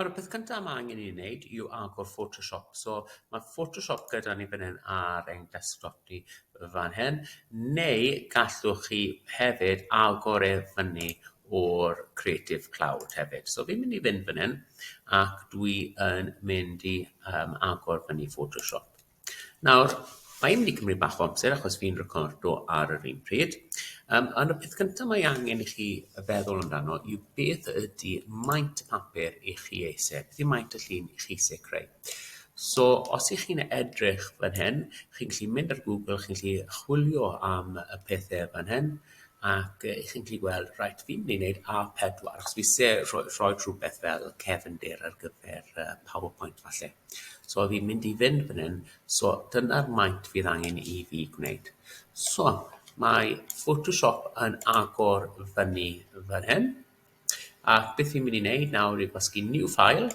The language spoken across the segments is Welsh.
Nawr y peth cyntaf mae angen i ni wneud yw agor Photoshop. So mae Photoshop gyda ni fan hyn ar ein desktop ni fan hyn, neu gallwch chi hefyd agor e fyny o'r Creative Cloud hefyd. So fi'n mynd i fynd fan hyn ac dwi yn mynd i um, agor fyny Photoshop. Nawr, mae'n mynd i cymryd bach o amser achos fi'n recordo ar yr un pryd. Um, ond y peth cyntaf mae angen i chi feddwl amdano yw beth ydy maint y papur i chi eisiau, beth yw maint y llun i chi eisiau creu. So, os ych chi'n edrych fan hyn, chi'n gallu mynd ar Google, chi'n gallu chwilio am y pethau fan hyn, ac yy chi'n gallu gweld, reit, fi'n mynd i wneud A4, achos fi isie rhoi, rhoi rhywbeth fel cefndir ar gyfer uh, PowerPoint falle. So fi'n mynd i fynd fan hyn, so dyna'r maint fydd angen i fi gwneud. So mae Photoshop yn agor fyny fan hyn, ac beth fi'n mynd i wneud nawr yw gwasgu New File,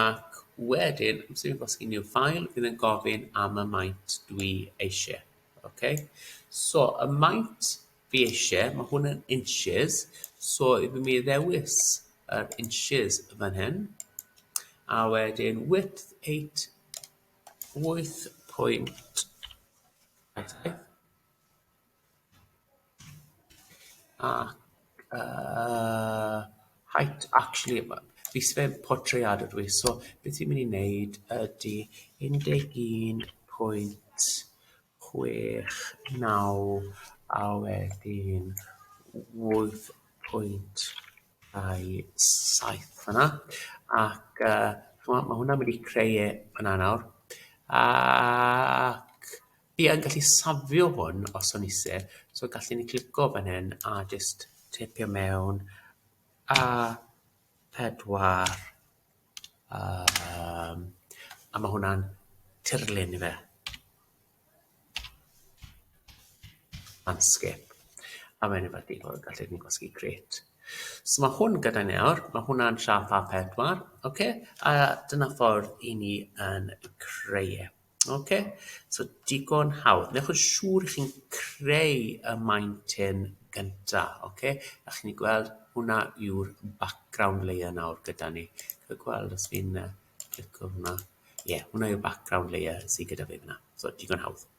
ac wedyn, amser fi'n gwasgu New File, fydd yn gofyn am y maint dwi eisiau. Okay? So y maint fi eisiau, mae hwn yn inches, so fi'n mynd i ddewis yr inches fan hyn, a wedyn width 8, 8.7, ac uh, height, actually, fi eisiau fe portread ydw i, so beth fi'n mynd i wneud ydy 11. 6, 9 a wedyn 8.27 fan'na ac yy ch'mo' ma' hwnna'n mynd i creu e fan'na nawr ac fi yn gallu safio hwn os o'n i isie so gallen ni clico fan hyn a jyst teipio mewn a pedwar yym a ma' hwnna'n tirlun ife? Landscape. A mae'n rhywbeth digon, gallu ni gwasgu create. So mae hwn gyda ni nawr, mae hwnna'n siap A4, oce? A dyna ffordd i ni yn creu e. Oce? So digon hawdd. Newch yn siŵr chi'n creu y maint hyn gynta, oce? A chi'n gweld hwnna yw'r background layer nawr gyda ni. Cael gweld os fi'n uh, clicio hwnna. Ie, yeah, hwnna yw'r background layer sydd gyda fi fyna. So digon hawdd.